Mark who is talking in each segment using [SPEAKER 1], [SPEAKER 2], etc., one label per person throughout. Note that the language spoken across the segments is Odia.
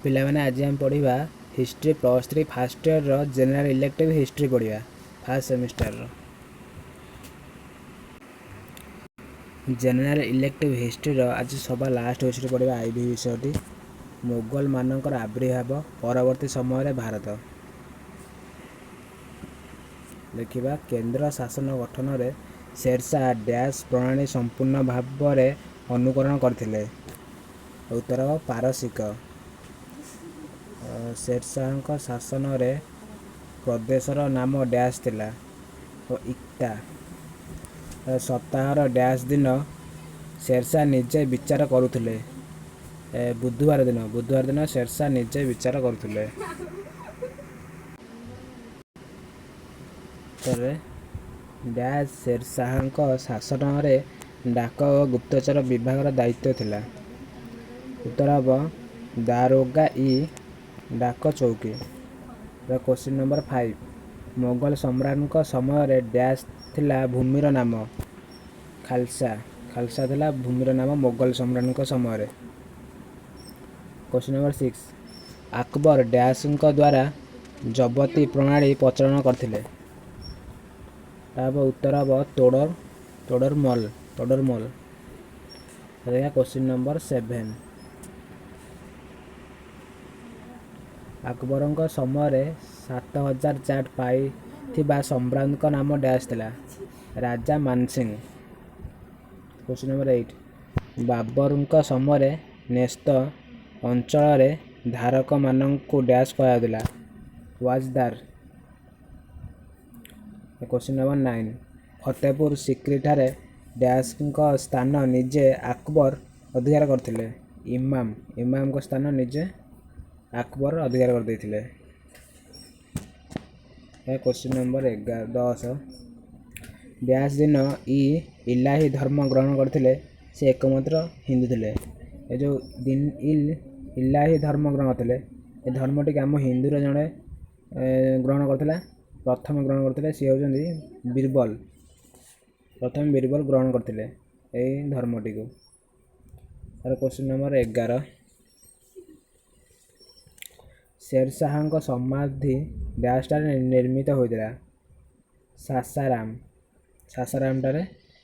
[SPEAKER 1] ପିଲାମାନେ, ଆଜି ଆମେ ପଢ଼ିବା ହିଷ୍ଟ୍ରି, +3 ଫାର୍ଷ୍ଟ ଇୟର୍ର ଜେନେରାଲ୍ ଇଲେକ୍ଟିଭ୍ ହିଷ୍ଟ୍ରି ପଢ଼ିବା, ଫାର୍ଷ୍ଟ ସେମିଷ୍ଟାରର। ଜେନେରାଲ୍ ଇଲେକ୍ଟିଭ୍ ହିଷ୍ଟ୍ରିର ଆଜି ସବା ଲାଷ୍ଟ ବିଷୟଟି ପଢ଼ିବା, IV ବିଷୟଟି, ମୋଗଲମାନଙ୍କର ଆବିର୍ଭାବ, ପରବର୍ତ୍ତୀ ସମୟରେ ଭାରତ। ଦେଖିବା, କେନ୍ଦ୍ର ଶାସନ ଗଠନରେ ଶେରଶାହ ଡ୍ୟାସ୍ ପ୍ରଣାଳୀ ସମ୍ପୂର୍ଣ୍ଣ ଭାବରେ ଅନୁକରଣ କରିଥିଲେ। ଉତ୍ତର ପାରସିକ। ଶେରଶାହଙ୍କ ଶାସନରେ ପ୍ରଦେଶର ନାମ ଡ୍ୟାସ୍ ଥିଲା, ଇକ୍ତା। ସପ୍ତାହର ଡ୍ୟାସ୍ ଦିନ ଶେରଶାହ ନିଜେ ବିଚାର କରୁଥିଲେ? ବୁଧବାର ଦିନ। ବୁଧବାର ଦିନ ଶେରଶାହ ନିଜେ ବିଚାର କରୁଥିଲେ। ଡ୍ୟାସ୍ ଶେରଶାହଙ୍କ ଶାସନରେ ଡାକ ଓ ଗୁପ୍ତଚର ବିଭାଗର ଦାୟିତ୍ୱ ଥିଲା। ଉତ୍ତର ହେବ ଦାରୋଗା ଇ ଡାକ ଚୌକି। କ୍ୱେଶ୍ଚିନ୍ ନମ୍ବର 5, ମୋଗଲ ସମ୍ରାଟଙ୍କ ସମୟରେ ଡ୍ୟାସ୍ ଥିଲା ଭୂମିର ନାମ। ଖାଲସା। ଖାଲସା ଥିଲା ଭୂମିର ନାମ ମୋଗଲ ସମ୍ରାଟଙ୍କ ସମୟରେ। କ୍ୱେଶ୍ଚିନ୍ ନମ୍ବର 6, ଆକବର ଡ୍ୟାସ୍ଙ୍କ ଦ୍ୱାରା ଜବତି ପ୍ରଣାଳୀ ପ୍ରଚଳନ କରିଥିଲେ। ତା ହେବ, ଉତ୍ତର ହେବ ତୋଡ଼ରମଲ। ତୋଡ଼ରମଲ। ଦେଖିବା କ୍ୱେଶ୍ଚିନ୍ ନମ୍ବର 7, ଆକବରଙ୍କ ସମୟରେ 7000 ଜାଟ ପାଇଥିବା ସମ୍ରାଟଙ୍କ ନାମ ଡ୍ୟାସ୍ ଥିଲା। ରାଜା ମାନସିଂ। କ୍ୱେଶ୍ଚିନ୍ ନମ୍ବର 8, ବାବରଙ୍କ ସମୟରେ ନ୍ୟସ୍ତ ଅଞ୍ଚଳରେ ଧାରକମାନଙ୍କୁ ଡ୍ୟାସ୍ କୁହାଯାଉଥିଲା। ୱାଜଦାର। କ୍ୱେଶ୍ଚିନ୍ ନମ୍ବର 9, ଫତେପୁର ସିକ୍ରିଠାରେ ଡ୍ୟାସ୍ଙ୍କ ସ୍ଥାନ ନିଜେ ଆକବର ଅଧିକାର କରିଥିଲେ। ଇମାମ। ଇମାମଙ୍କ ସ୍ଥାନ ନିଜେ ଆକବର ଅଧିକାର କରିଦେଇଥିଲେ। କ୍ୱେଶ୍ଚିନ୍ ନମ୍ବର 11, 10, ଡ୍ୟାସ୍ ଦିନ ଇ ଇଲାହି ଧର୍ମ ଗ୍ରହଣ କରିଥିଲେ, ସେ ଏକମାତ୍ର ହିନ୍ଦୁ ଥିଲେ। ଏ ଯେଉଁ ଦିନ ଇଲ୍ ଇଲାହି ଧର୍ମ ଗ୍ରହଣ କରିଥିଲେ, ଏ ଧର୍ମଟିକୁ ଆମ ହିନ୍ଦୁର ଜଣେ ଗ୍ରହଣ କରିଥିଲା, ପ୍ରଥମେ ଗ୍ରହଣ କରିଥିଲେ, ସିଏ ହେଉଛନ୍ତି ବୀରବଲ। ପ୍ରଥମେ ବୀରବଲ ଗ୍ରହଣ କରିଥିଲେ ଏଇ ଧର୍ମଟିକୁ। ତାର କ୍ୱେଶ୍ଚିନ୍ ନମ୍ବର 11, ଶେରଶାହଙ୍କ ସମାଧି ଡ୍ୟାସ୍ଠାରେ ନିର୍ମିତ ହୋଇଥିଲା। ସାସାରାମ। ସାସାରାମଠାରେ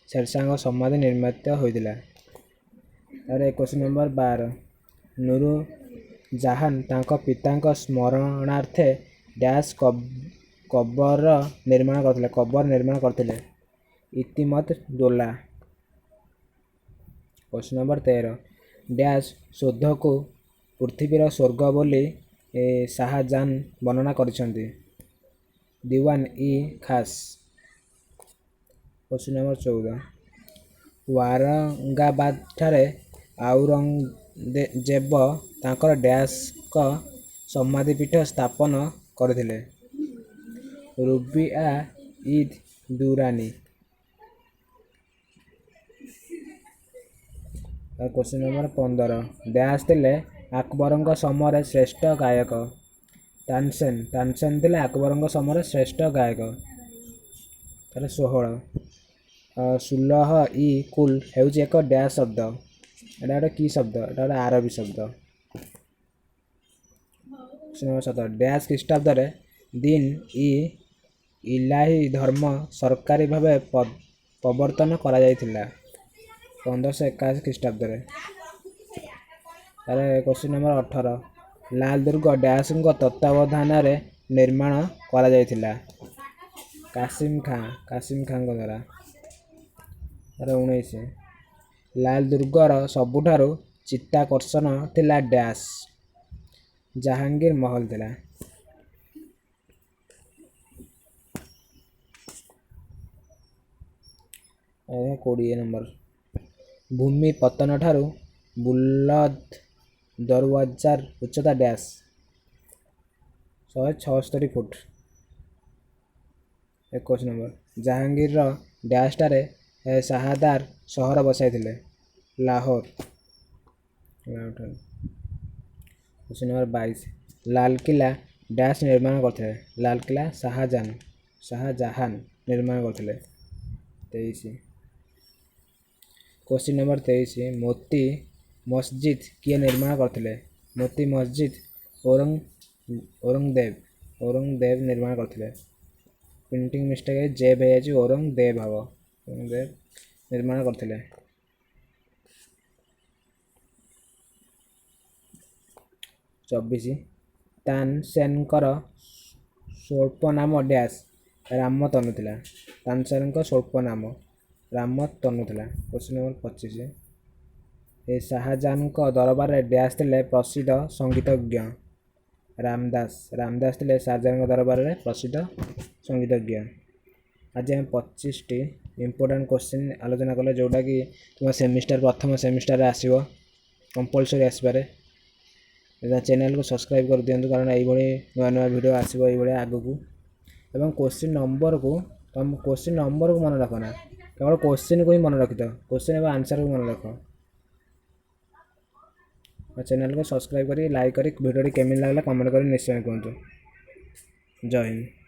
[SPEAKER 1] ଶେରଶାହଙ୍କ ସମାଧି ନିର୍ମିତ ହୋଇଥିଲା। ତାପରେ କ୍ୱେଶ୍ଚିନ୍ ନମ୍ବର 12, ନୁରୁ ଜାହାନ ତାଙ୍କ ପିତାଙ୍କ ସ୍ମରଣାର୍ଥେ ଡ୍ୟାସ୍ କବର ନିର୍ମାଣ କରିଥିଲେ। କବର ନିର୍ମାଣ କରିଥିଲେ ଇତିମତ ଦୋଲା। କ୍ୱେଶ୍ଚିନ୍ ନମ୍ବର 13, ଡ୍ୟାସ୍ ସୌଧକୁ ପୃଥିବୀର ସ୍ୱର୍ଗ ବୋଲି ଶାହଜାହାନ ବର୍ଣ୍ଣନା କରିଛନ୍ତି। ଦିୱାନ ଇ ଖାସ୍। କ୍ୱେଶ୍ଚିନ୍ ନମ୍ବର 14, ୱାରଙ୍ଗାବାଦଠାରେ ଔରଙ୍ଗଜେବ ତାଙ୍କର ଡ୍ୟାସ୍ଙ୍କ ସମାଧିପୀଠ ସ୍ଥାପନ କରିଥିଲେ। Rubia Id Durrani. Question number 15, dash ଥିଲେ ଆକବରଙ୍କ ସମୟରେ ଶ୍ରେଷ୍ଠ ଗାୟକ। ତାନସେନ। ତାନସେନ ଥିଲେ ଆକବରଙ୍କ ସମୟରେ ଶ୍ରେଷ୍ଠ ଗାୟକ। ତାର 16, ସୁଲହ ଇ କୁଲ ହେଉଛି ଏକ ଡ୍ୟାସ୍ ଶବ୍ଦ। ଏଇଟା ଗୋଟେ କି ଶବ୍ଦ? ଏଇଟା ଗୋଟେ ଆରବୀ ଶବ୍ଦ। କ୍ୱେଶ୍ଚିନ୍ ନମ୍ବର 17, ଡ୍ୟାସ୍ ଖ୍ରୀଷ୍ଟାବ୍ଦରେ ଦିନ ଇ ଇଲାହି ଧର୍ମ ସରକାରୀ ଭାବେ ପ୍ରବର୍ତ୍ତନ କରାଯାଇଥିଲା। 1581 ଖ୍ରୀଷ୍ଟାବ୍ଦରେ। ତାପରେ କ୍ୱେଶ୍ଚିନ୍ ନମ୍ବର 18, ଲାଲଦୁର୍ଗ ଡ୍ୟାସ୍ଙ୍କ ତତ୍ତ୍ୱାବଧାନରେ ନିର୍ମାଣ କରାଯାଇଥିଲା। କାସିମ ଖାଁ। କାସିମ ଖାଁଙ୍କ ଦ୍ୱାରା। ତାର 19, ଲାଲଦୁର୍ଗର ସବୁଠାରୁ ଚିତ୍ତାକର୍ଷଣ ଥିଲା ଡ୍ୟାସ୍। ଜାହାଙ୍ଗୀର ମହଲ ଥିଲା। 20 ନମ୍ବର, ଭୂମି ପତନ ଠାରୁ ବୁଲନ୍ଦ ଦରୱାଜାର ଉଚ୍ଚତା ଡ୍ୟାସ୍। 176 ଫୁଟ। 21 ନମ୍ବର, ଜାହାଙ୍ଗୀର ଡ୍ୟାସ୍ଠାରେ ଶାହାଦାର ସହର ବସାଇଥିଲେ। Lahore. Question number 22, Lal Qila dash ନିର୍ମାଣ କରିଥିଲେ। ଲାଲକିଲ୍ଲା ଶାହଜାହାନ। ଶାହଜାହାନ ନିର୍ମାଣ କରିଥିଲେ। 23, କ୍ୱେଶ୍ଚିନ୍ ନମ୍ବର 23, ମୋତି ମସଜିଦ୍ କିଏ ନିର୍ମାଣ କରିଥିଲେ? ମୋତି ମସଜିଦ୍ ଔରଙ୍ଗଦେବ, ଔରଙ୍ଗଦେବ ନିର୍ମାଣ କରିଥିଲେ। ପ୍ରିଣ୍ଟିଂ ମିଷ୍ଟେକ୍, ଜେବ୍ ହେଇଯାଇଛି, ଔରଙ୍ଗଦେବ ହେବ। ଔରଙ୍ଗଦେବ ନିର୍ମାଣ କରିଥିଲେ। 24, ତାନସେନଙ୍କର ସ୍ୱଳ୍ପ ନାମ ଡ୍ୟାସ୍ ରାମତନୁ ଥିଲା। ତାନସେନଙ୍କ ସ୍ୱଳ୍ପ ନାମ ରାମତନୁ ଥିଲା। କ୍ୱେଶ୍ଚିନ୍ ନମ୍ବର 25, ଏ ଶାହଜାହାନଙ୍କ ଦରବାରରେ ଡ୍ୟାସ୍ ଥିଲେ ପ୍ରସିଦ୍ଧ ସଙ୍ଗୀତଜ୍ଞ। ରାମଦାସ। ରାମଦାସ ଥିଲେ ଶାହଜାହାନଙ୍କ ଦରବାରରେ ପ୍ରସିଦ୍ଧ ସଙ୍ଗୀତଜ୍ଞ। ଆଜି ଆମେ 25ଟି ଇମ୍ପୋର୍ଟାଣ୍ଟ କ୍ୱେଶ୍ଚିନ୍ ଆଲୋଚନା କଲେ, ଯେଉଁଟାକି ତୁମ ସେମିଷ୍ଟାର, ପ୍ରଥମ ସେମିଷ୍ଟାରରେ ଆସିବ, କମ୍ପଲସରି ଆସିପାରେ। ଚ୍ୟାନେଲକୁ ସବସ୍କ୍ରାଇବ୍ କରିଦିଅନ୍ତୁ, କାରଣ ଏଇଭଳି ନୂଆ ନୂଆ ଭିଡ଼ିଓ ଆସିବ ଏଇଭଳିଆ ଆଗକୁ। ଏବଂ କ୍ୱେଶ୍ଚିନ୍ ନମ୍ବରକୁ, ତମ କ୍ୱେଶ୍ଚିନ୍ ନମ୍ବରକୁ ମନେ ରଖ ନା, କେବଳ କ୍ୱେଶ୍ଚିନ୍କୁ ହିଁ ମନେ ରଖିଥାଅ, କ୍ୱେଶ୍ଚିନ୍ ଏବଂ ଆନ୍ସର୍କୁ ମନେ ରଖ। ଚ୍ୟାନେଲକୁ ସବସ୍କ୍ରାଇବ୍ କରି, ଲାଇକ୍ କରି, ଭିଡ଼ିଓଟି କେମିତି ଲାଗିଲା କମେଣ୍ଟ କରି ନିଶ୍ଚୟ କୁହନ୍ତୁ। ଜୟ ହିନ୍ଦ।